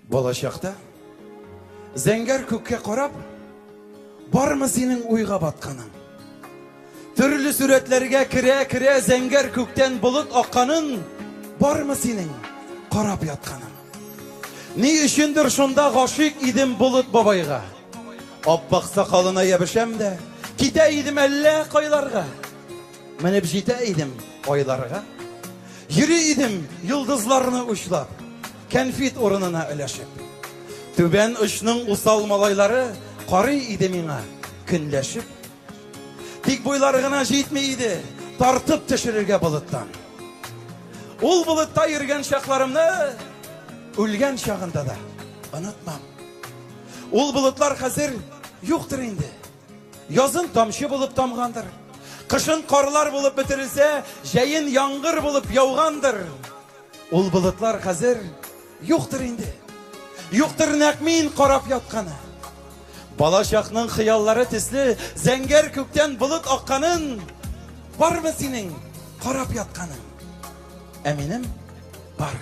Балачакта зәңгәр күккә карап, бармы синең уйга батканың? Төрле сурәтләргә керә-керә зәңгәр күктән болыт акканын бармы синең карап ятканың? Ни өчендер шунда гашыйк идем болыт бабайга. Аппак сакалына ябешәм дә, китә идем әллә кайларга. Менеп җитә идем айларга. Йөри идем йолдызларны учлап, кәнфит урынына өләшеп. Түбән очның усал малайлары карый иде миңа көнләшеп. Тик буйлары гына җитми иде тартып төшерергә болыттан. Ул болытта йөргән чакларымны үлгән чагында да онытмам. Ул болытлар хәзер юктыр инде. Язын тамчы булып тамгандыр. Кышын карлар булып бетерелсә, җәен яңгыр булып яугандыр. Ул болытлар хәзер юктыр инде. Юктыр нәкъ мин карап ятканы. Бала чакның хыяллары төсле зәңгәр күктән болыт акканын бармы синең карап ятканың? Ә минем бар.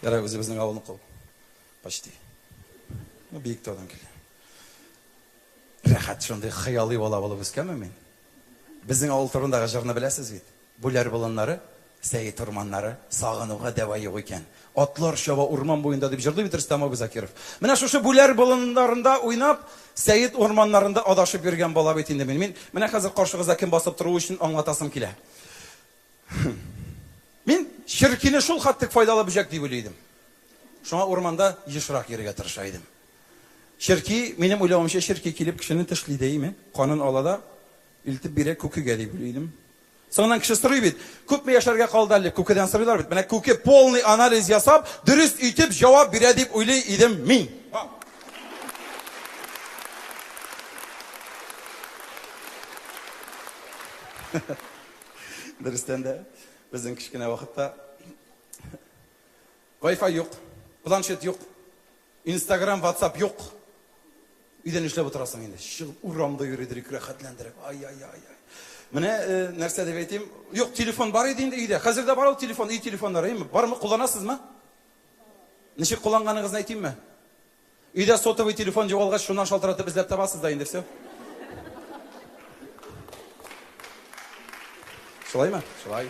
Ярай, үзебезнең авылныкы ул. Почти. Ну, Биектаудан килә. Рәхәт шундый хыялый бала булып үскәнмен мин. Безнең авыл турындагы җырны беләсез бит. Бүләр болыннары, Сәет урманнары, сагынуга дәва юк икән. Атлар чаба урман буенда дип җырлый бит Рөстәм абый Закиров. Менә шушы Бүләр болыннарында уйнап, Сәет урманнарында адашып йөргән бала бит инде мин. Мин менә хәзер каршыгызда кем басып торуы өчен аңлатасым килә. Мин черкине шул хәтлек файдалы бөҗәк дип уйлый идем. Шуңа урманда ешрак йөрергә тырыша идем. Черки, минем уйлавымча, черки килеп кешене тешли дә име, канын ала да илтеп бирә күкегә дип уйлый идем. Соңыннан кеше сорый бит, күпме яшәргә калды әле, күкедән сорыйлар бит. Менә күке полный анализ ясап, дөрес итеп җавап бирә дип уйлый идем мин. Дөрестән дә, безнең кечкенә вакытта Wi-Fi юк, планшет юк, Инстаграм, WhatsApp юк. Өйдә нишләп утырасың инде? Чыгып урамда йөридер, рәхәтләндереп. Ай-ай-ай. Менә э, нәрсә дип әйтим? Юк, телефон бар иде инде өйдә. Хәзер дә бар ул телефон, өй телефоннары, әйеме? Бармы, кулланасызмы? Ничек кулланганыгызны әйтимме? Өйдә сотовый телефон югалгач, шуннан шалтыратып эзләп табасыз да инде, все. Шулаймы? Шулай.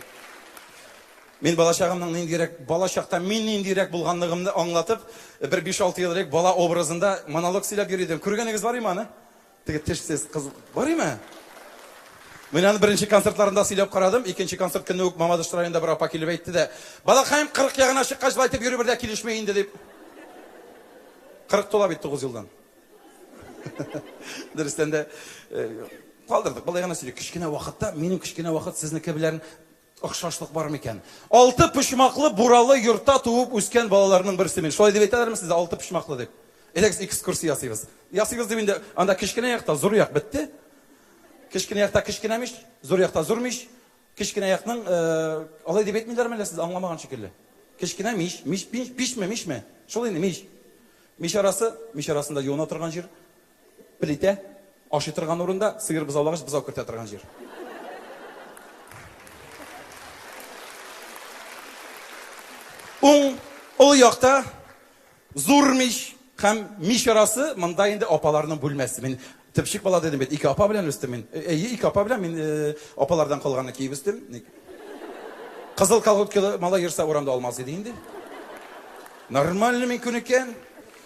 Мин балачагымның ниндирәк, балачакта мин ниндирәк булганлыгымны аңлатып, бер 5-6 ел элек бала образында монолог сөйләп йөри идем. Күргәнегез бар име аны? Теге тешсез кыз бар име? Мин аны беренче концертларында сөйләп карадым. Икенче концерт көнне үк Мамадыш районында бер апа килеп әйтте дә, "Балакаем, 40 ягына чыккач, былай итеп йөрү бер дә килешми инде", дип. 40 тула бит 9 елдан. Дөрестән дә э, калдырдык. Болай гына сөйли. Кечкенә вакытта, минем кечкенә вакыт сезнеке белән охшашлык бар микән? Алты почмаклы буралы йортта туып үскән балаларның берсе мин. Шулай дип әйтәләрме сездә, алты почмаклы дип? Әйдәгез экскурсия ясыйбыз. Ясыйбыз дип инде, анда кечкенә якта зур як бетте. Кечкенә якта кечкенә мич, зур якта зур мич. Кечкенә якның, э, алай дип әйтмиләрме әллә сез аңламаган шикелле? Кечкенә мич, мич, пич, пичме, мичме? Шул инде мич. Мич арасы, мич арасында юына торган җир. Плитә, ашый торган урында, сыер бозаулагач, бозау кертә торган җир. Уң, олы якта зур мич һәм мич арасы, монда инде апаларның бүлмәсе. Мин төпчек бала дидем бит, ике апа белән үстем мин. Әйе, ике апа белән мин э, апалардан калганны киеп үстем. Кызыл колготкалы малай йөрсә урамда алмас иде инде. Нормально мин күнеккән.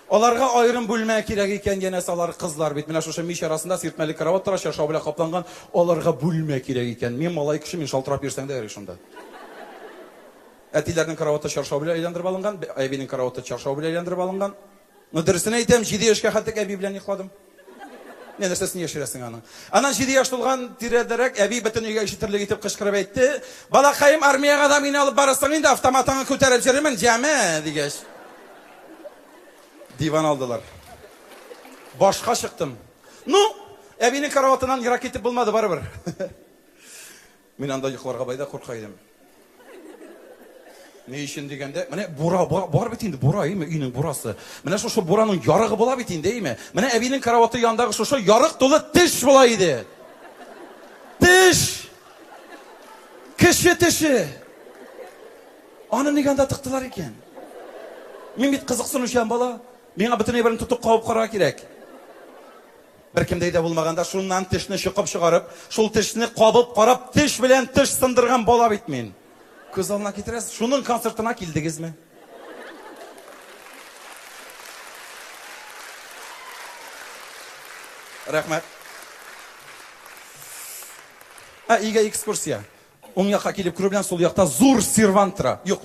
Аларга аерым бүлмә кирәк икән, янәсе алар кызлар бит. Менә шушы мич арасында сиртмәле карават тора, чаршау белән капланган. Аларга бүлмә кирәк икән. Мин малай кеше, мин шалтырап йөрсәң дә ярый шунда. Әтиләрнең караваты чаршау белән әйләндереп алынган, әбинең караваты чаршау белән әйләндереп алынган. Ну, дөресен әйтәм, 7 яшькә хәтлек әби белән йокладым. Не нәрсәсен яшерәсең аның? Аннан 7 яшь тулган тирәдәрәк әби бөтен өйгә ишетерлек итеп кычкырып әйтте. Балакаем, армиягә дә мине алып барасың инде, автоматыңны күтәреп йөримен, җәме, дигәч. Диван алдылар. Башка чыктым. Ну, әбинең караватыннан ерак китеп булмады барыбер. Мин анда йокларга байда курка идем. Ни өчен дигәндә, менә бура бар бит инде, бура, әйме, өйнең бурасы. Менә шушы бураның ярыгы була бит инде, әйме. Менә әбинең караваты янындагы шушы ярык тулы теш була иде. Теш! Кеше теше! Аны нигә анда тыктылар икән? Мин бит кызыксынучан бала. Миңа бөтен әйберне тотып кабып карарга кирәк. Беркемдә дә булмаганда шуннан тешне чокып чыгарып, шул тешне кабып карап, теш белән теш сындырган бала бит мин. Күз алдына китерәсез, шуның концертына килдегезме? Рәхмәт. Ә, өйгә экскурсия. Уң якка килеп керү белән сул якта зур сервант тора. Юк.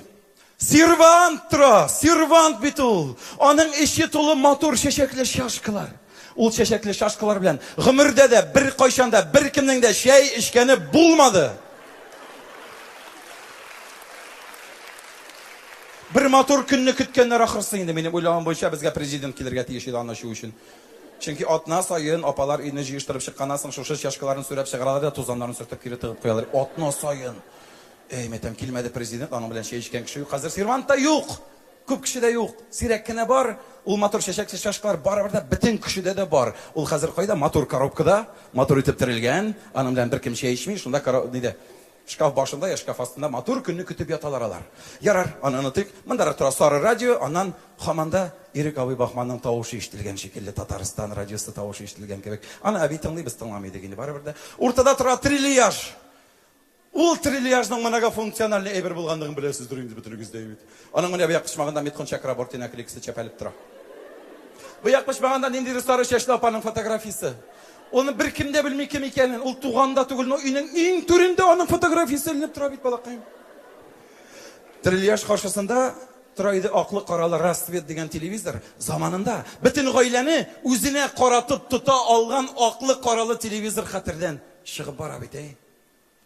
Сервант тора! Сервант бит ул! Аның эче тулы матур чәчәкле чашкалар. Ул чәчәкле чашкалар белән гомердә дә, беркайчан да, беркемнең дә чәй эчкәне булмады. Бер матур көнне көткәннәр ахрысы инде, минем уйлавым буенча, безгә президент килергә тиеш иде аны ачу өчен. Чөнки атна саен апалар өйне җыештырып чыкканнан соң шушы чашкаларны сүрәп чыгаралар да тузаннарын сөртеп кире тыгып куялар. Атна саен. Әй, мәйтәм, килмәде президент, аның белән чәй эчкән кеше юк. Хәзер сервант та юк. Күп кешедә юк. Сирәк кенә бар. Ул матур чәчәкле чашкалар барыбер дә бөтен кешедә дә бар. Ул хәзер кайда? Матур коробкада, матур итеп терелгән. Аның белән беркем чәй эчми. Шунда нидә? Шкаф башында я шкаф астында матур көнне көтеп яталар алар. Ярар, аны онытыйк. Мондарак тора сары радио, аннан һаман да Ирек абый Баһманның тавышы ишетелгән шикелле, Татарстан радиосы тавышы ишетелгән кебек. Аны әби тыңлый, без тыңламый идек инде барыбер дә. Уртада тора трильяж. Ул трильяжның многофункциональный әйбер булганлыгын беләсездер инде бөтенегез дә бит. Аның менә бу як почмагында Митхун Чакраборти наклейкасы чәпәлеп тора. Бу як почмагында ниндидер сары чәчле апаның фотографиясе. Аны беркем дә белми кем икәнен. Ул туган да түгел, но өйнең иң түрендә аның фотографиясе эленеп тора бит, балакаем. Трильяж каршысында тора иде аклы-каралы Рассвет дигән телевизор. Заманында бөтен гаиләне үзенә каратып тота алган аклы-каралы телевизор хәтердән чыгып бара бит, әй.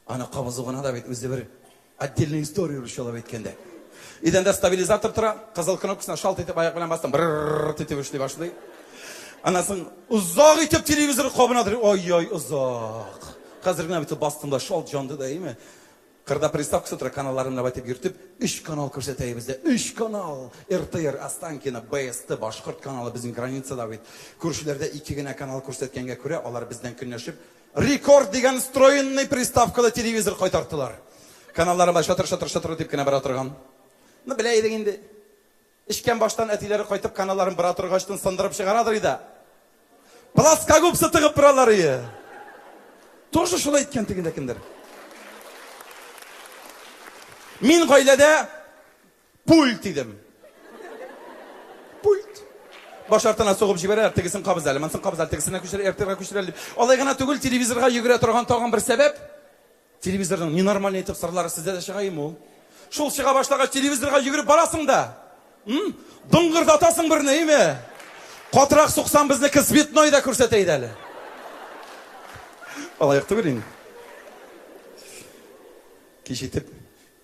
Аны кабызу гына да бит үзе бер отдельная история русчалап әйткәндә. Идәндә стабилизатор тора, кызыл кнопкасына шалт итеп аяк белән бастым, брррр итеп эшли башлый. Аннан соң озак итеп телевизор кабына. Ой-ой, озак. Хәзер генә бит бастым да шалт җанды да, әйме? Кырда приставкасы тора, каналларын менә итеп йөртеп, өч канал күрсәтә бездә. Өч канал! РТР, Останкино, БСТ, Башкорт каналы безнең границада бит. Күршеләрдә ике генә канал күрсәткәнгә күрә, алар бездән көнләшеп, Рекорд дигән встроенный приставкалы телевизор кайтарттылар. Каналлары бар шатыр-шатыр-шатыр дип кенә бара торган. Ну, белә идек инде. Эчкән баштан әтиләре кайтып каналларын бара торгачтын сындырып чыгарадыр иде. Плоскогубцы тыгып торалар ие. Тоже шулай әйткән тегендә кемдер. Мин гаиләдә Пульт идем. Пульт. Баш артына сугып җибәрәләр, тегесен кабыз әле, монысын кабыз әле, тегесенә күчер, РТРга күчер әле дип. Алай гына түгел, телевизорга йөгерә торган тагын бер сәбәп. Телевизорның ненормальный итеп сырлары сездә дә чыга ул. Шул чыга башлагач, телевизорга йөгереп барасың да. М? Доңгырдатасың берне, әйме? Катырак суксаң, безнеке цветной да күрсәтә иде әле. Алай түгел инде. Кич итеп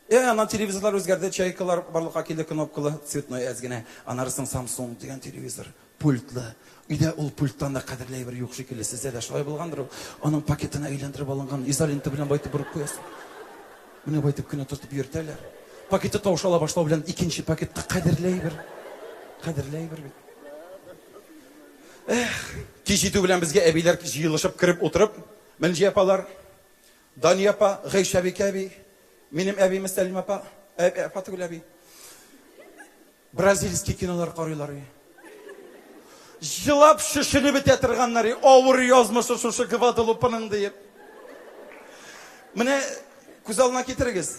Э, аннан телевизорлар үзгәрде, чайкалар барлыкка килде, кнопкалы, цветной әз генә. Аннары соң Samsung дигән телевизор, пультлы. Өйдә ул пульттан да кадерле әйбер юк шикелле. Сездә дә шулай булгандыр ул. Аның пакетына әйләндереп алынган, изолента белән байтып борып куясың. Менә байтып кенә тотып йөртәләр. Пакеты таушала башлау белән икенче пакетка кадерле әйбер. Кадерле әйбер бит. Эх, кич җитү белән безгә әбиләр җыелышып кереп утырып, Мөнҗия апалар, Дания апа, Гайшәбикә әби, минем әби Мөсәллим апа, әби, апа түгел әби. Бразильский кинолар карыйлар. Җылап шешенеп бетә торганнар, авыр язмышы шушы Гваделупаның диеп. Менә күз алдына китерегез.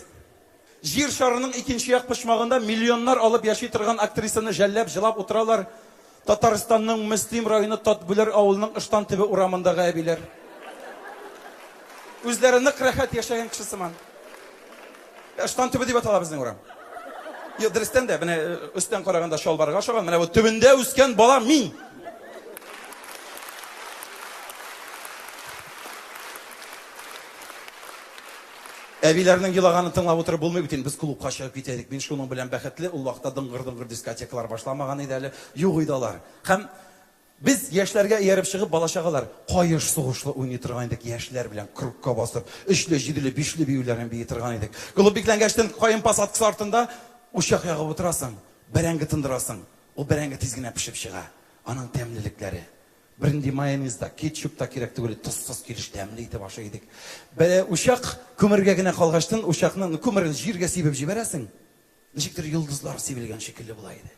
Җир шарының икенче як почмагында миллионнар алып яши торган актрисаны жәлләп җылап утыралар Татарстанның Мөслим районы Татбүләр авылының Ыштан төбе урамындагы әбиләр. Үзләре нык рәхәт яшәгән кеше сыман. Ыштан төбе дип атала безнең урам. Юк, дөрестән дә, менә өстән караганда чалбарга ошаган, менә бу төбендә үскән бала мин. Әбиләрнең елаганын тыңлап утырып булмый бит инде, без клубка чыгып китә идек. Мин шуның белән бәхетле, ул вакытта дыңгыр-дыңгыр дискотекалар башламаган иде әле, юк иде алар. Һәм без яшьләргә ияреп чыгып, бала-чагалар каеш сугышлы уйный торган идек, яшьләр белән кругка басып, өчле, җиделе, бишле биюләрен бии торган идек. Клуб бикләнгәчтен каен посадкасы артында. учак ягып утырасың, бәрәңге тындырасың. Ул бәрәңге тиз генә пешеп чыга. Аның тәмлелекләре. Бернинди майонез да, кетчуп та кирәк түгел, тозсыз килеш тәмле итеп ашый идек. Бәрә учак күмергә генә калгачтын, учакны күмерен җиргә сибеп җибәрәсең. Ничектер йолдызлар сибелгән шикелле була иде.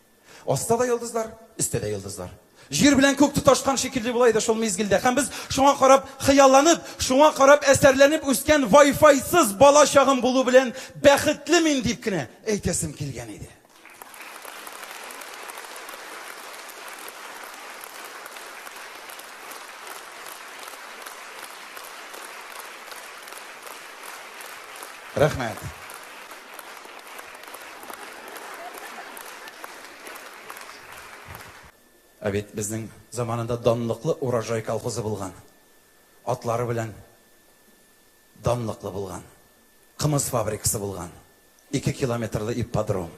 Аста да йолдызлар, өстә дә йолдызлар. Җир белән күк тоташкан шикелле була иде шул мизгелдә. Һәм без шуңа карап хыялланып, шуңа карап әсәрләнеп үскән Wi-Fi-сыз бала чагым булу белән бәхетле мин дип кенә әйтәсем килгән иде. Рәхмәт. Ә бит безнең заманында данлыклы Урожай колхозы булган. Атлары белән данлыклы булган. Кымыз фабрикасы булган. 2 километрлы ипподром.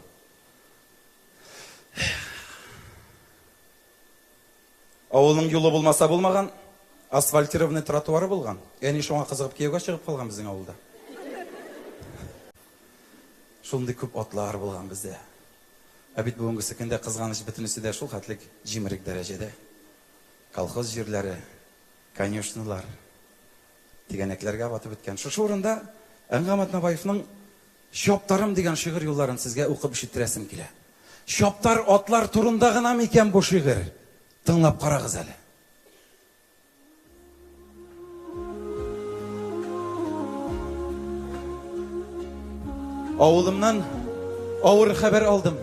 Авылның юлы булмаса булмаган, асфальтированный тротуары булган. Әни шуңа кызыгып кияүгә чыгып калган безнең авылда. Шундый күп атлар булган бездә. Ә бит бүгенгесе көндә кызганыч бөтенесе дә шул хәтлек җимерек дәрәҗәдә. Колхоз җирләре, конюшнялар тигәнәкләргә батып беткән. Шушы урында Әнгам Атнабаевның Чаптарым дигән шигырь юлларын сезгә укып ишеттерәсем килә. Чаптар атлар турында гына микән бу шигырь? Тыңлап карагыз әле. Авылымнан авыр хәбәр алдым.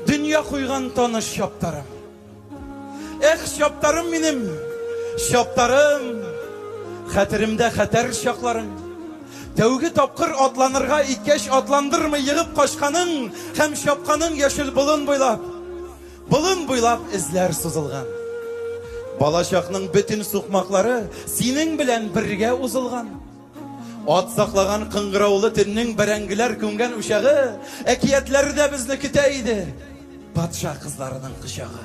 Дөнья куйган таныш чаптарым. Эх, чаптарым минем, чаптарым, хәтеремдә хәтәр чакларың. Тәүге тапкыр атланырга иткәч, атландырмый егып качканың һәм чапканың яшел болын буйлап. Болын буйлап эзләр сузылган. Балачакның бөтен сукмаклары синең белән бергә узылган. Ат саклаган кыңгыраулы төннең бәрәңгеләр күмгән учагы әкиятләрдә безне көтә иде. Патша кызларының кочагы.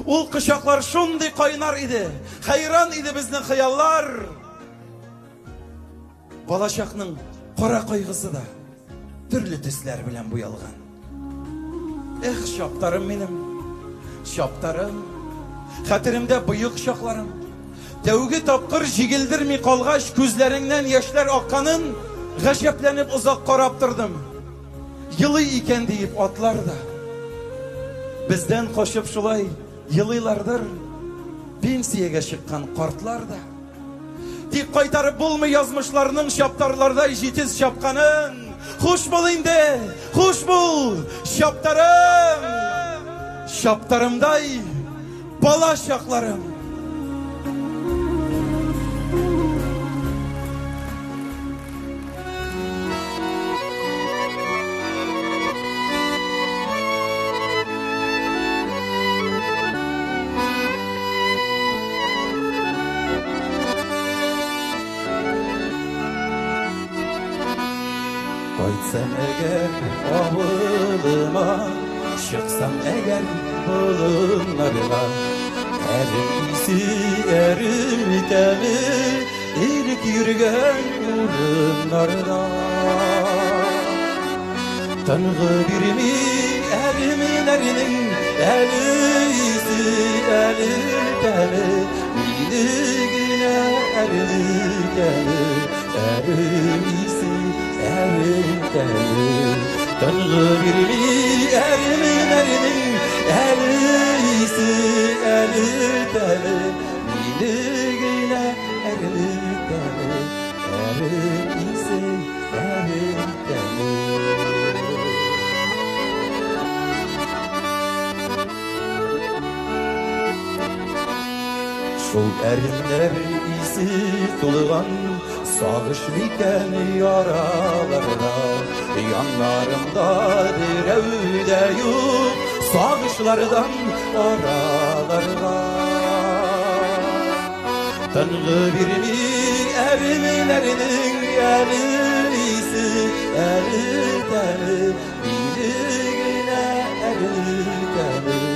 Ул кочаклар шундый кайнар иде. Хәйран иде безнең хыяллар. Балачакның кара кайгысы да төрле төсләр белән буялган. Эх, чаптарым минем, чаптарым, хәтеремдә боек чакларым. Тәүге тапкыр җигелдерми калгач, күзләреңнән яшьләр акканын гаҗәпләнеп озак карап тордым. Елый икән диеп атлар да. Бездән качып шулай елыйлардыр пенсиягә чыккан картлар да. Тик кайтарып булмый язмышларның чаптарлардай җитез чапканын. Хуш бул инде, хуш бул, чаптарым! Чаптарымдай бала чакларым. Кайтсам әгәр авылыма, чыксам әгәр болыннарга, әрем исе, әрем тәме, элек йөргән урыннарда. Тынгы бирми әремнәрнең әле исе, әле тәме, мине генә әле тәме, әрем исе, әрем тәме. Тынгы бирми әремнәрнең әле исе, әле тәме, мине генә әле тәме, әрем исе, әрем тәме. Шул әремнәр исе тулган сагыш микән яраларда, яннарымда берәү дә юк, сагышлардан араларга. Тынгы бирми әремнәрнең әле исе, әле тәме, мине генә әле тәме.